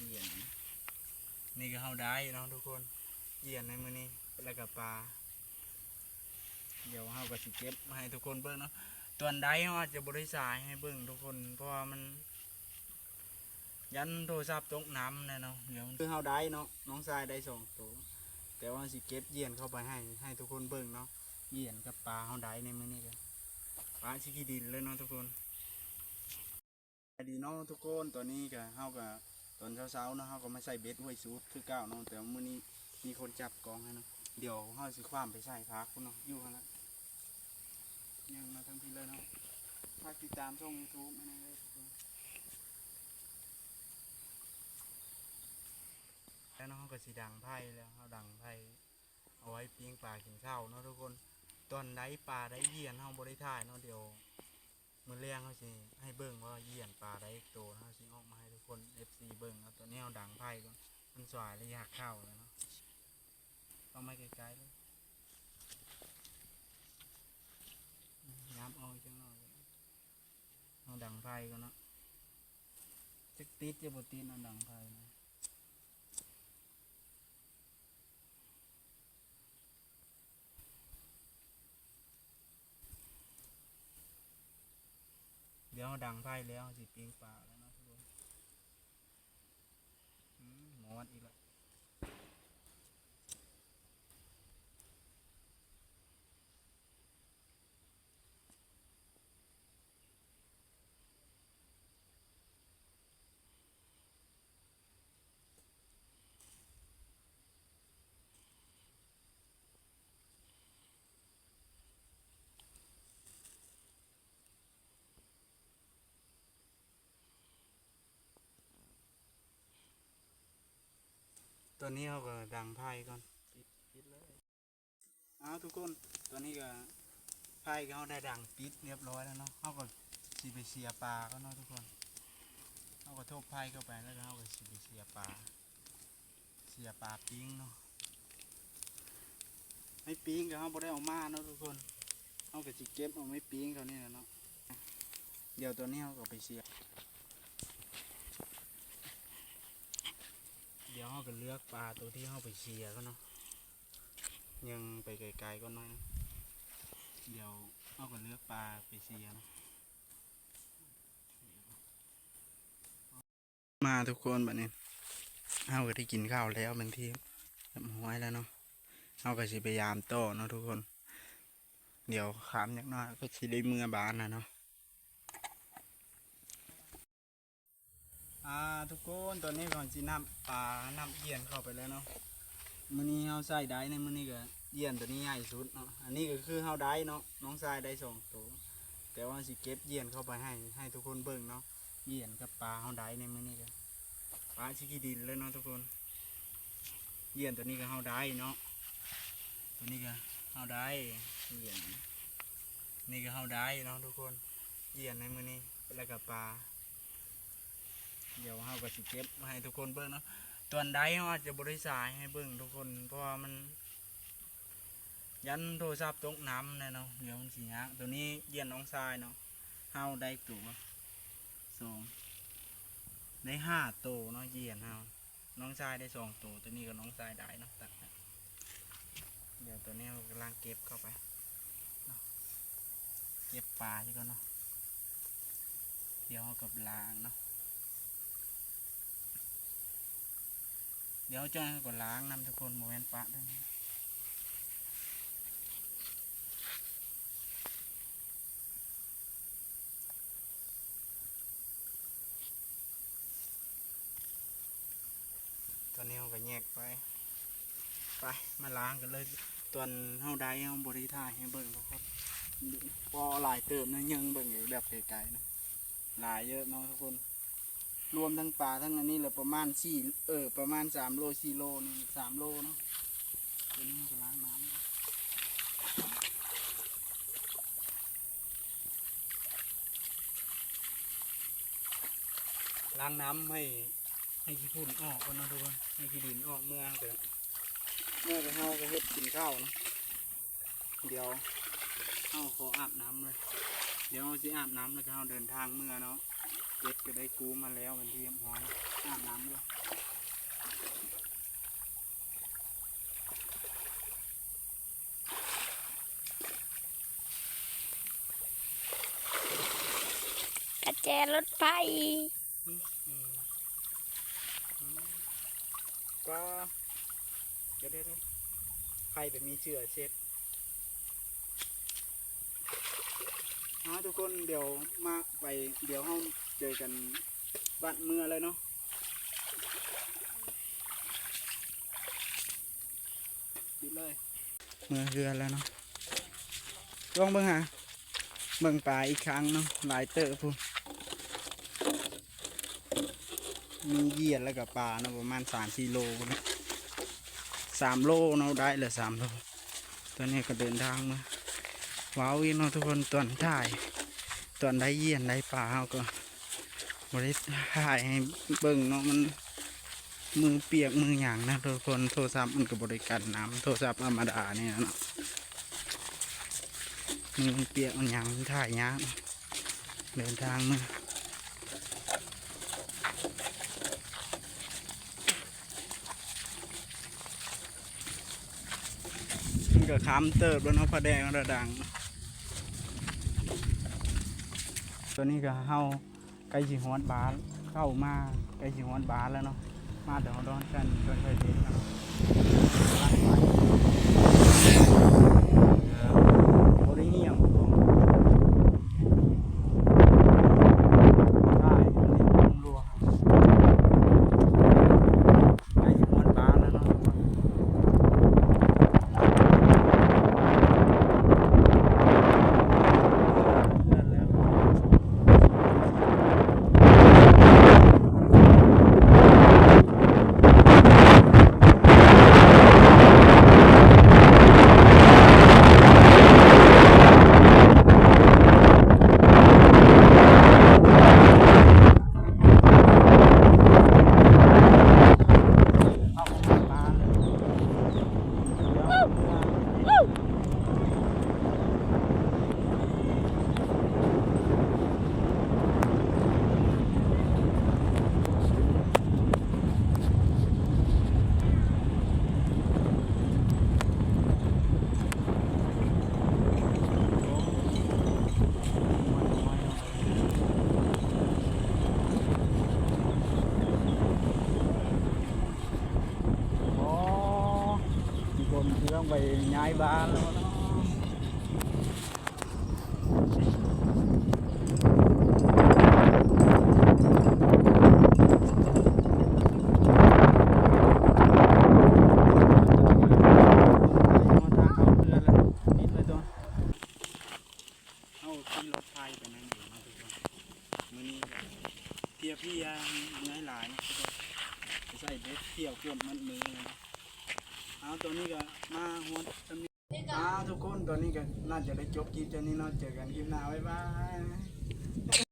ຢ້ຽນ ນີ້ກໍເຮົາໄດ້ເນາະທຸກຄົນ ຢ້ຽນໃນມື້ນີ້ ແລ້ວກໍປາ ດຽວເຮົາກໍຊິເກັບມາໃຫ້ທຸກຄົນເບິ່ງເນາະ. ຕອນໄດເຮົາອາດຈະບໍ່ໄດ້ສາຍໃຫ້ເບິ່ງທຸກຄົນ ເພາະວ່າມັນ ຢ້ານໂທລະສັບຕົກນ້ຳແນ່ເນາະ. ດຽວ ຄືເຮົາໄດ້ເນາະ ນ້ອງຊາຍໄດ້ສອງໂຕ ແຕ່ວ່າຊິເກັບຢ້ຽນເຂົ້າໄປໃຫ້ ໃຫ້ທຸກຄົນເບິ່ງເນາະ. ຢ້ຽນກັບປາເຮົາໄດ້ໃນມື້ນີ້ກໍປາຊິຂີ້ດິນເລີຍເນາະທຸກຄົນ. ສະບາຍດີເນາະທຸກຄົນ ຕອນນີ້ກໍ ເຮົາກໍ ຕອນເຊົ້າໆເນາະ ເຮົາກໍມາໃສ່ເບັດຫ້ວຍສູດຄືເກົ່າເນາະ ແຕ່ວ່າມື້ນີ້ມີຄົນຈັບກ້ອງໃຫ້ເນາະ. ດຽວເຮົາຊິຄວ້າມໄປໃສ່ຜັກພຸ້ນເນາະ ຢູ່ຫັ້ນລະ ຍ່າງມາທາງພີ້ເລີຍເນາະ. ຝາກຕິດຕາມຊ່ອງ YouTube ໃຫ້ແດ່ເດີທຸກຄົນ. ແລ້ວເນາະ ເຮົາກໍຊິດັງໄຟແລ້ວ ເຮົາດັງໄຟເອົາໄວ້ປີ້ງປາກິນເຊົ້າເນາະທຸກຄົນ. ຕອນໄດ້ປາໄດ້ຢ້ຽນເຮົາບໍ່ໄດ້ຖ່າຍເນາະ ດຽວ ມື້ແລງເຮົາຊິໃຫ້ເບິ່ງວ່າຢ້ຽນປາໄດ້ຈັກໂຕ ເຮົາຊິອອກມາໃຫ້ທຸກຄົນ ເອັຟຊີ ເບິ່ງເນາະ. ຕອນນີ້ເຮົາດັງໄຟກ່ອນ ມັນສວາຍລະຢາກເຂົ້າແລ້ວເນາະ. ເຂົ້າມາໃກ້ໆເລີຍ ຍາມອອກຈັກໜ້ອຍ ເຮົາດັງໄຟກ່ອນເນາະ. ຈັກຕິດ ຈັກບໍ່ຕິດເນາະ ດັງໄຟນະ. ດຽວເຮົາດັງໄຟແລ້ວ ເຮົາຊິປີ້ງປາແລ້ວເນາະທຸກຄົນ. ອືມ ໝົດອີກແລ້ວ. ຕອນນີ້ເຮົາກໍດັງໄຟກ່ອນ ປິດ ປິດເລີຍ. ອ້າວ ທຸກຄົນ ຕອນນີ້ກໍໄຟກໍເຮົາໄດ້ດັງປິດຮຽບຮ້ອຍແລ້ວເນາະ. ເຮົາກໍຊິໄປເສຍປາກ່ອນເນາະທຸກຄົນ. ເຮົາກໍທົບໄຟເຂົ້າໄປ ແລ້ວກໍເຮົາກໍຊິໄປເສຍປາ ເສຍປາປີ້ງເນາະ. ໄມ້ປີ້ງກໍເຮົາບໍ່ໄດ້ເອົາມາເນາະທຸກຄົນ ເຮົາກໍຊິເກັບເອົາໄມ້ປີ້ງເທົ່ານີ້ແຫຼະເນາະ. ດຽວຕອນນີ້ເຮົາກໍໄປເສຍ ດຽວເຮົາກໍເລືອກປາໂຕທີ່ເຮົາໄປເສຍກ່ອນເນາະ. ຍ່າງໄປໄກໆກ່ອນໜ້ອຍໜຶ່ງ ດຽວເຮົາກໍເລືອກປາໄປເສຍເນາະ. ມາທຸກຄົນ ບັດນີ້ເຮົາກໍໄດ້ກິນເຂົ້າແລ້ວເປັນທີ່ຮຽບຮ້ອຍແລ້ວເນາະ. ເຮົາກໍຊິໄປຢາມຕໍ່ເນາະທຸກຄົນ. ດຽວຄ່ຳຈັກໜ້ອຍກໍຊິໄດ້ເມືອບ້ານແລ້ວເນາະ. ອ່າ ທຸກຄົນ ຕອນນີ້ເຮົາຊິນັບປາ ນັບຢ້ຽນເຂົ້າໄປແລ້ວເນາະ. ມື້ນີ້ເຮົາໃສ່ໄດ້ໃນມື້ນີ້ກໍຢ້ຽນໂຕນີ້ໃຫຍ່ສຸດເນາະ. ອັນນີ້ກໍຄືເຮົາໄດ້ເນາະ ນ້ອງຊາຍໄດ້ສອງໂຕ ແຕ່ວ່າຊິເກັບຢ້ຽນເຂົ້າໄປໃຫ້ ໃຫ້ທຸກຄົນເບິ່ງເນາະ. ຢ້ຽນກັບປາເຮົາໄດ້ໃນມື້ນີ້ກໍປາຊິຂີ້ດິນເລີຍເນາະທຸກຄົນ. ຢ້ຽນໂຕນີ້ກໍເຮົາໄດ້ເນາະ ໂຕນີ້ກໍເຮົາໄດ້ ຢ້ຽນ ນີ້ກໍເຮົາໄດ້ເນາະທຸກຄົນ. ຢ້ຽນໃນມື້ນີ້ ແລ້ວກໍປາ ດຽວເຮົາກໍຊິເກັບມາໃຫ້ທຸກຄົນເບິ່ງເນາະ. ຕອນໄດ້ເຮົາອາດຈະບໍ່ໄດ້ສາຍໃຫ້ເບິ່ງທຸກຄົນ ເພາະວ່າມັນ ຢ້ານໂທລະສັບຕົກນ້ຳແນ່ເນາະ ດຽວມັນຊິຍາກ. ໂຕນີ້ຢ້ຽນນ້ອງຊາຍເນາະ ເຮົາໄດ້ໂຕ ສອງ ໄດ້ຫ້າໂຕເນາະ ຢ້ຽນເຮົາ ນ້ອງຊາຍໄດ້ສອງໂຕ ໂຕນີ້ກໍນ້ອງຊາຍໄດ້ເນາະ. ຕັດ ດຽວໂຕນີ້ເຮົາກຳລັງເກັບເຂົ້າໄປເນາະ ເກັບປາຢູ່ກ່ອນເນາະ. ດຽວເຮົາກໍລ້າງເນາະ ດຽວເຮົາກໍລ້າງນຳທຸກຄົນ ບໍ່ແມ່ນປະເດີ້. ຕອນນີ້ເຮົາກໍແຍກໄປ ໄປ ມາລ້າງກັນເລີຍ. ຕອນເຮົາໄດ້ເຮົາບໍ່ໄດ້ຖ່າຍໃຫ້ເບິ່ງທຸກຄົນ ເພາະຫຼາຍເຕີບນະ ຍັງເບິ່ງແບບໄກໆນະ ຫຼາຍເຍອະເນາະທຸກຄົນ. ລວມທັງປາທັງອັນນີ້ລະປະມານສີ່ ເອີ ປະມານສາມໂລ ສີ່ໂລ ນີ້ ສາມໂລເນາະ. ຕົວນີ້ກໍລ້າງນ້ຳ ລ້າງນ້ຳໃຫ້ ໃຫ້ຂີ້ຝຸ່ນອອກກ່ອນເນາະທຸກຄົນ ໃຫ້ຂີ້ດິນອອກ. ເມື່ອກໍ ເມື່ອກໍເຮົາກໍເຮັດກິນເຂົ້າເນາະ. ດຽວເຮົາຂໍອາບນ້ຳເລີຍ ດຽວເຮົາຊິອາບນ້ຳ ແລ້ວກໍເຮົາເດີນທາງເມືອເນາະ. ເກັບກໍໄດ້ກູ້ມາແລ້ວເປັນທີ່ຮຽບຮ້ອຍ ອາບນ້ຳກ່ອນ. ແອລົດໄຟ ອືມ ອືມ ອືມ ກວ່າ ດຽວໆໆ ໃຜໄປມີເຊື້ອເຊັດ ເອົາ ທຸກຄົນ ດຽວມາໄປ ດຽວເຮົາເຈີກັນ ບັດເມືອແລ້ວເນາະ ປິດເລີຍ ເມືອເຮືອນແລ້ວເນາະ ລອງເບິ່ງຫາ ເບິ່ງປາອີກຄັ້ງເນາະ ຫຼາຍເຕີບພຸ້ນ ມີຢຽນແລ້ວກໍປາເນາະ ປະມານສາມສີ່ໂລພຸ້ນແຫຼະ ສາມໂລເນາະ ໄດ້ແລ້ວສາມໂລ ຕອນນີ້ກໍເດີນທາງມາ ວ້າວອີກເນາະທຸກຄົນ ຕອນຖ່າຍ ຕອນໄດ້ຢຽນໄດ້ປາເຮົາກໍບໍ່ໄດ້ຖ່າຍໃຫ້ເບິ່ງເນາະ ມັນມືປຽກມືຫຍັງນະທຸກຄົນ ໂທລະສັບມັນກໍບໍ່ໄດ້ກັນນ້ຳ ໂທລະສັບທຳມະດານີ້ນະເນາະ ມືມັນປຽກມັນຫຍັງ ມັນຖ່າຍຍາກ ເດີນທາງມາ ມັນກໍຄ່ຳເຕີບແລ້ວເນາະ ພະແດງລະດັງ ຕອນນີ້ກໍເຮົາໃກ້ຊິຮອດບ້ານ ເຂົ້າມາໃກ້ຊິຮອດບ້ານແລ້ວເນາະ ມາແຕ່ຮອດດອນແຊນ ດອນໄຊເດນເນາະ ບໍ່ໄດ້ງຽງ ໃກ້ຊິຮອດບ້ານແລ້ວເນາະ. ໂອ້ ມີຄົນເຄື່ອງໄປຍ້າຍບ້ານແລ້ວເນາະ. ເຮົາຂີ່ລົດໄຖໄປນັ້ນເອງເນາະທຸກຄົນ ມື້ນີ້ເພຍໆ ເມື່ອຍຫຼາຍເນາະທຸກຄົນ ໄປໃສ່ເບັດທ່ຽວເກືອບໝົດມື້ເລີຍ. ເອົາ ຕອນນີ້ກໍມາຮອດ ເອົາ ທຸກຄົນ ຕອນນີ້ກໍໜ້າຈະໄດ້ຈົບຄລິບແຕ່ນີ້ເນາະ ເຈີກັນຄລິບໜ້າ ບາຍບາຍ.